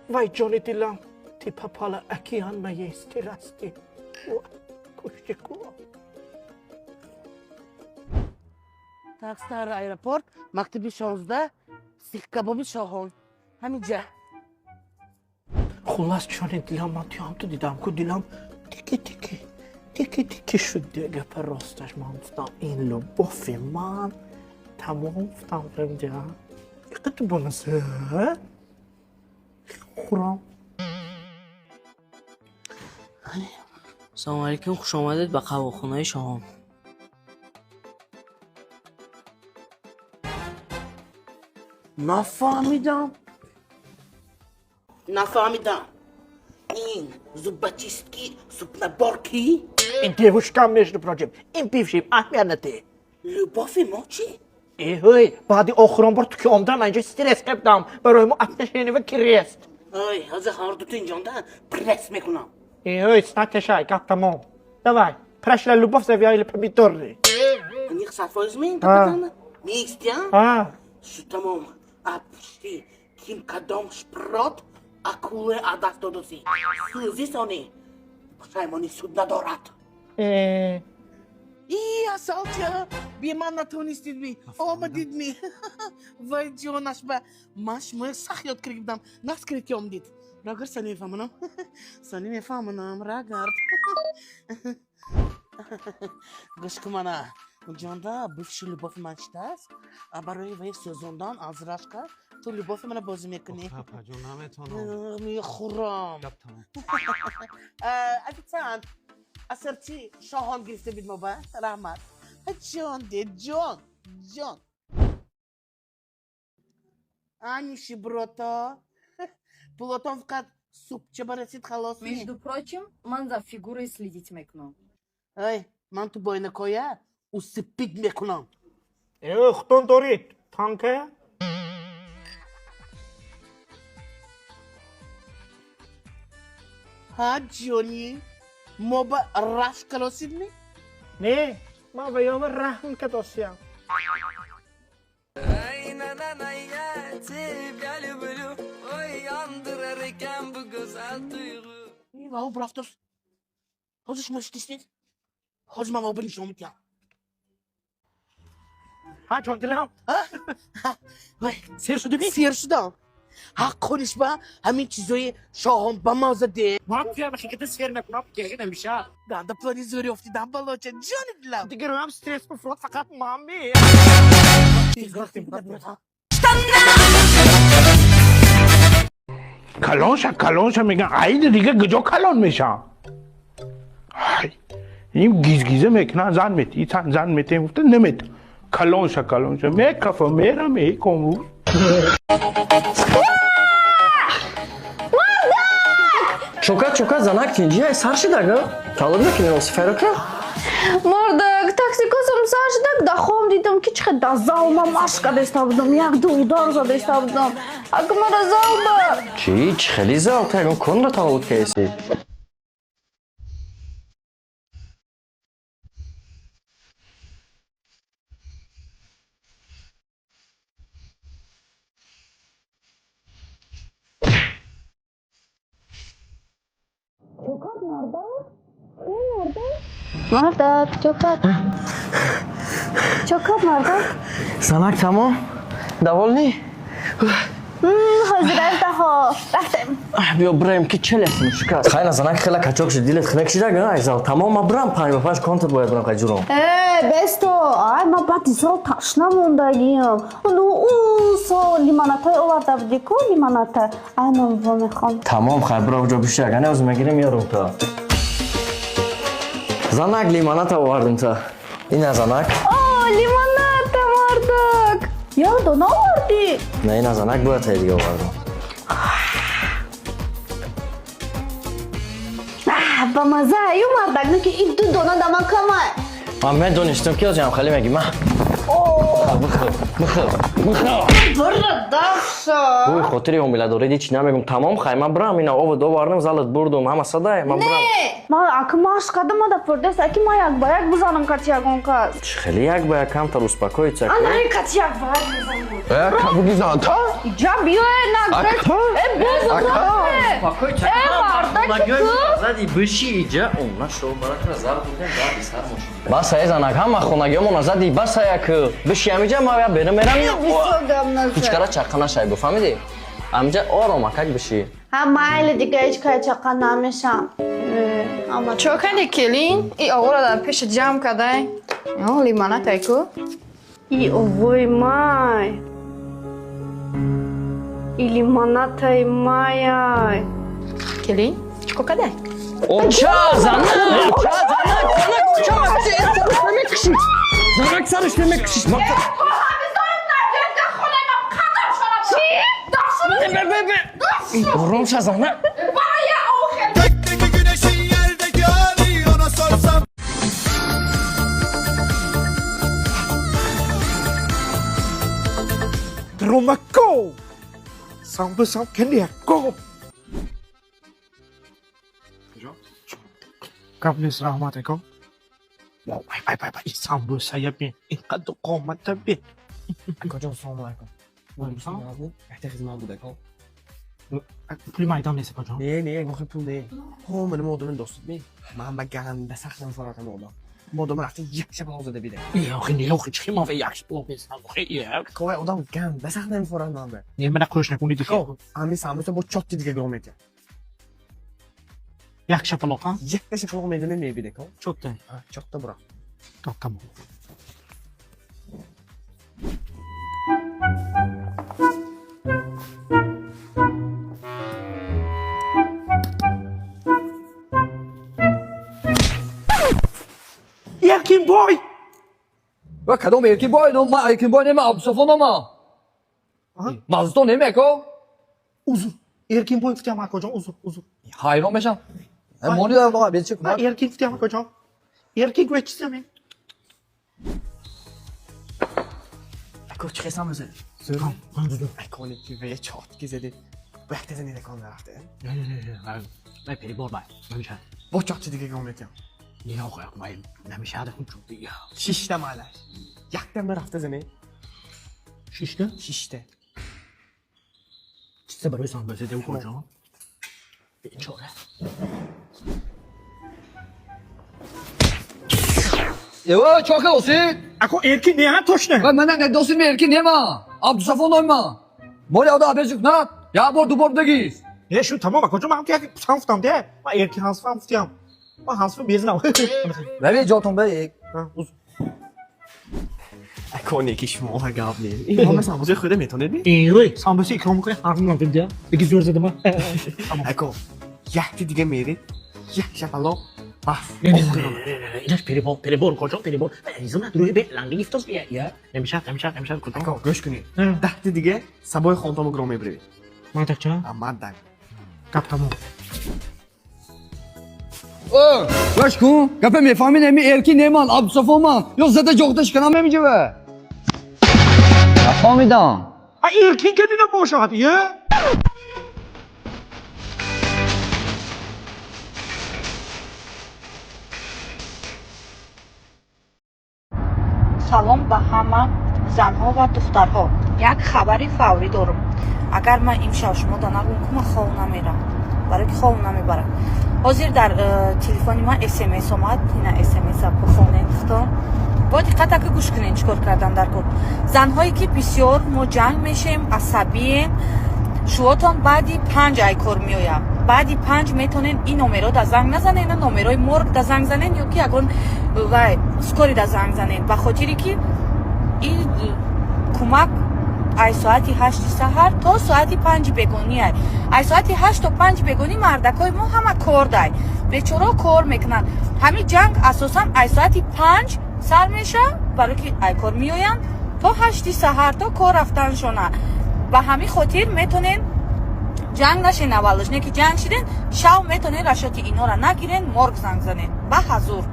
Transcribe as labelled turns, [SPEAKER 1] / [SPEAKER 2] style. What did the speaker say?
[SPEAKER 1] Вай, ҷони дилам, ты попала океан моей страсти. Кушти ку.
[SPEAKER 2] Так, старый аэропорт, мактаби 16, сихкабоби Шоҳон. Ҳаминҷа.
[SPEAKER 1] Хуллас, ҷони дилам, ман туям ту дидам ку, дилам тики тики тики тики шуд. Гапа росташ, ман гуфтам, ин любови ман тамом, гуфтам, фаҳмидиа, иқату бонаса хӯрам.
[SPEAKER 3] Салому алейкум, хушомадед ба қаҳвахонаи Шоҳон.
[SPEAKER 2] Нафаҳмидам. Нафаҳмидам. Ин зубочистки, зубнаборки?
[SPEAKER 1] Ин девушка, между прочим, ин бывший аҳамият.
[SPEAKER 2] Любови мо чӣ?
[SPEAKER 1] Эҳой, баъди охирон бор ту ки омадам, ман инҷо стресс кардам, барои мо отношения ва крест.
[SPEAKER 2] Ой, ҳозир ҳардуто инҷонда пресс мекунам.
[SPEAKER 1] Эҳой, снатешай, гап тамом. Давай, прошла любовь, завяли помидоры.
[SPEAKER 2] Аниқ 100% мен
[SPEAKER 1] А.
[SPEAKER 2] капитана? Меистиям?
[SPEAKER 1] А.
[SPEAKER 2] Шу тамом. А пушти ким кадом шпрот акуле а даст додосӣ. Сӯзи сони. Пушаймонӣ суд надорад.
[SPEAKER 1] Э.
[SPEAKER 2] И асалча, би ман натонистид ми, омадид ми. Вай, ҷонаш ба, ман шумоя сахт ёд карда будам. Нақс кардед ки омадид. Рагар сани мефаҳмонам. Сани мефаҳмонам, рагард. Гӯш кун мана. Ҷонда бывший любови ман читааст? А барои вай сӯзондан аз рашка ту любови мана бозӣ мекунӣ.
[SPEAKER 4] Апаҷон, наметонам.
[SPEAKER 2] Мехӯрам.
[SPEAKER 4] Гап тамом.
[SPEAKER 2] Официант, ассорти Шоҳон гирифта бид мо ба. Раҳмат. Ҷон де, ҷон, ҷон. Аниши брото. Пулотон фақат супча барасид, халос.
[SPEAKER 5] Между прочим, ман за фигурой следить мекунам.
[SPEAKER 2] Ай, ман ту бойнакоя усыпить мекунам.
[SPEAKER 1] Э, хутон дорид танка.
[SPEAKER 2] Ҳа, ҷони, мо ба рашк расид ми?
[SPEAKER 1] Не, ман ба ёма раҳм кадосиям.
[SPEAKER 6] Ay na na na ya тебя люблю. Oy yandırar ekan bu güzel duygu.
[SPEAKER 2] Вау, брафтос. Ҳозир шумо шитистед? Ҳозир ман вау нишон медиҳам.
[SPEAKER 1] Ҳа, ҷон дилам.
[SPEAKER 2] Вай,
[SPEAKER 1] сер шудими?
[SPEAKER 2] Сер шудам. Ҳақ қониш ба ҳамин чизои Шоҳон ба ман заде.
[SPEAKER 1] Ман туям ҳақиқата сер мекунам, геги намеша.
[SPEAKER 2] Ганда плани зӯри ёфтидам, балоча, ҷони дилам.
[SPEAKER 1] Дигар ҳам стресс бифурод, фақат мами.
[SPEAKER 7] Калонша, калонша меган, айда дига куҷо калон мешам? Ай, ин гизгиза мекунан, зан мет итан, зан метем гуфта немет, калонша, калонша мекафа мерам эй комрӯз.
[SPEAKER 8] Чока, чока, занак тинҷи сар шидага? Талаб накунем сифайрока?
[SPEAKER 9] Мардак, таксикозам сар шидак, дахом дидам ки чихе дазал ма машқ кадаиста будам, як ду удар задаиста будам. Ак мара зал ба.
[SPEAKER 8] Чӣ? Чӣ хели зал? Та ягон конро таваллуд кардеси?
[SPEAKER 9] Мардак, чокат. Чокат, мардак.
[SPEAKER 8] Занак, тамом? Довольный?
[SPEAKER 9] Ҳозир аждаҳо. Рафтем.
[SPEAKER 8] Биё бираем ки челес мушкас. Хайна, занак, хела качок шид, дилет хелек шидага, ай зал. Тамом, ма бирам 5 ба 5 контат бояд бирам қай ҷуром.
[SPEAKER 9] Э, бесто. Ай, ма баъди зал ташна мондагиям. Ну, ӯ сол лимонатай оварда будӣ ку, лимоната. Ай, ман во мехоҳам.
[SPEAKER 8] Тамом, хай бира уҷо биши, ага не ҳозир мегирем меёрам та. Занак, лимоната овардим та. Ина, занак.
[SPEAKER 9] О, лимоната, мардак. Ё, дона овардӣ?
[SPEAKER 8] Не, ина, занак, бояд тай дига овардам.
[SPEAKER 9] А, ба маза, ю мардак, ну ки ин ду дона да ман камай.
[SPEAKER 8] Ман медонистам ки ҳозирам хеле меги ма. Бихӯр, бихӯр, бихӯр.
[SPEAKER 9] Бира. Дафша.
[SPEAKER 8] Бӯи хотири ҳомиладорӣ ди чӣ намегум. Тамом, хай, ман бирам, ина ову довардам, залат бурдум, ҳама садай, ман бирам.
[SPEAKER 9] Ма ака машқ кардам, ма да пурдест, аки ма як ба як бизанам кати ягон кас.
[SPEAKER 8] Чӣ хеле як ба як, камтар успокоиться.
[SPEAKER 9] Ана ин кати як ба як бизанам.
[SPEAKER 10] Э, кабуги занта?
[SPEAKER 9] Иҷа биёе, нагрет. Э, бозу
[SPEAKER 8] Успокоиться.
[SPEAKER 9] Э, мардаки ту.
[SPEAKER 8] Зади биши иҷа, она шо баракра зарб дидем, дарди сар мошин. Бас ай занак, ҳама хонагиёмона зади, бас ай як биши ҳамиҷа, ма я берам мерам.
[SPEAKER 9] Бисёр гап назад.
[SPEAKER 8] Ҳичкара чақа нашай, буфаҳмидӣ? Ҳамиҷа ором акак биши.
[SPEAKER 9] Ҳа, майли, дига ҳеҷ кай чақа намешам. Ама
[SPEAKER 11] Чо кади, келин? И овора дар пеша ҷамъ кадай. О, лимонатай ку?
[SPEAKER 9] И овои май. И лимонатай маяй.
[SPEAKER 11] Келин, чико кадай?
[SPEAKER 8] Оча, занак, оча, занак, занак, оча, сараш намекуши. Занак, сараш намекуши. Ором ша, занак.
[SPEAKER 6] Gökteki güneşin yerdeki hali ona sorsam.
[SPEAKER 1] Дромако! Самбусам кенияко! Гап нест, раҳмат, ака. Вай, вай, вай, вай, самбусая бин, ин қадду қомата бин.
[SPEAKER 12] Акаҷон, салому алайкум. Якта хизмат буд, ака.
[SPEAKER 1] Пули майдон нест, акаҷон.
[SPEAKER 12] Не, не, ягон пул не. Ҳо, мани модамин достуд ми. Ман ба ганда сахт намефаҳмам одам. Модам рафта як шаб зада бида.
[SPEAKER 1] Не, охи, не, охи, чӣ ман як шаб мезанам, охи, як.
[SPEAKER 12] Ковай одам ганда сахт намефаҳмад ман ба.
[SPEAKER 1] Не, мана қӯш накунӣ дига.
[SPEAKER 12] Ака, ҳамин самбуса бо чотти дига гиром метиҳам.
[SPEAKER 1] Як шапалоқ, а?
[SPEAKER 12] Якта шапалоқ мезанем, мебида, ака.
[SPEAKER 1] Чотта.
[SPEAKER 12] Чотта бурам.
[SPEAKER 1] Тамом. Эркинбой!
[SPEAKER 10] Ва кадом Эркинбой? Ма Эркинбой нема, Абдусафо нома. Мазутон нема, ака?
[SPEAKER 1] Узр. Эркинбой гуфтиам, акаҷон, узр, узр.
[SPEAKER 10] Ҳайрон мешам. Мони дорам, оға, бечи
[SPEAKER 1] Ма Эркин гуфтиам, акаҷон. Эркин гӯя чизам ин?
[SPEAKER 12] Ака, чӣ хесам зад? Ака, ки ве чотки зади. Бо якта зани дакон нарафта.
[SPEAKER 1] Не, не, не, не, перебор бай. Намешад.
[SPEAKER 12] Бо чотти дига гиром метиҳам.
[SPEAKER 1] Не, охи, май намешад, чотти.
[SPEAKER 12] Шишта малаш. Яктам рафта зани.
[SPEAKER 1] Шишта?
[SPEAKER 12] Шишта.
[SPEAKER 1] Чизе барои самбуса дев, акаҷон. Бечора.
[SPEAKER 10] Ева, чока досид?
[SPEAKER 1] Ако Эркин не, ҳа, точно.
[SPEAKER 10] Ва мана не досид ми Эркин нема. Абдусафо нома. Моли ода абечи кунад, як бор ду бор дагист.
[SPEAKER 1] Не, шу тамом, акаҷон, ман як сан гуфтам, де. Ман Эркин ҳансфам гуфтиам. Ман ҳансфам безинам.
[SPEAKER 10] Рави ҷотон бе.
[SPEAKER 1] Узр.
[SPEAKER 12] Ака, не ки шумо гап не. Ин ҳама самбусаи хӯрда метавонед ми?
[SPEAKER 1] Эй, самбуса икром мекунӣ, ҳарф намедиҳам, де. Диги зӯр задама.
[SPEAKER 12] Ака, якти дига меред, як шапалоқ бас.
[SPEAKER 1] Не, не, не, инаш перебор, перебор, акаҷон, перебор. Резона рӯи бе ланги гифтос бия. Я, намешад, намешад, намешад, акаҷон.
[SPEAKER 12] Ака, гӯш кунед. Даҳти дига сабои хонтомо гиром мебиред.
[SPEAKER 1] Ман так ча?
[SPEAKER 12] Мадак.
[SPEAKER 1] Гап тамом.
[SPEAKER 10] О, гӯш кун, гапа мефаҳмӣ неми Эркин неман, Абдусафо ман. Ё зада ҷоғда шиканам мемиҷава. Нафаҳмидам.
[SPEAKER 1] А Эркин ки дина бошад, я?
[SPEAKER 5] Салом ба ҳама занҳо ва духтарҳо. Як хабари фаврӣ дорам. Агар ман имшаб шумо да нагӯм, ку ман хов намерам, барои ки хов намебарам. Ҳозир дар телефони ман смс омад. Ина смса бихонед, духтон, бо диққат ака гӯш кунед, чӣ кор кардан дар кор. Занҳое ки бисёр мо ҷанг мешем, асабием, шувотон баъди 5 ай кор меояд. Баъди 5 метонен ин номеро да занг назанен, ина номерои морг да занг занен ё ки ягон вай скорый да занг занен, ба хотире ки ин кӯмак ай соати 8-и саҳар то соати 5-и бегонӣ. Ай соати 8 то 5-и бегонӣ мардакҳои мо ҳама кор дай, бечорао кор мекунанд. Ҳамин ҷанг асосан ай соати 5 сар меша, барои ки ай кор меоянд, то 8-и саҳар, то кор рафтаншона. Ба ҳамин хотир метонен ҷанг нашен аввалаш, не ки ҷанг шиден, шав метонен расчёти инора нагирен, морг занг занен ба ҳазур.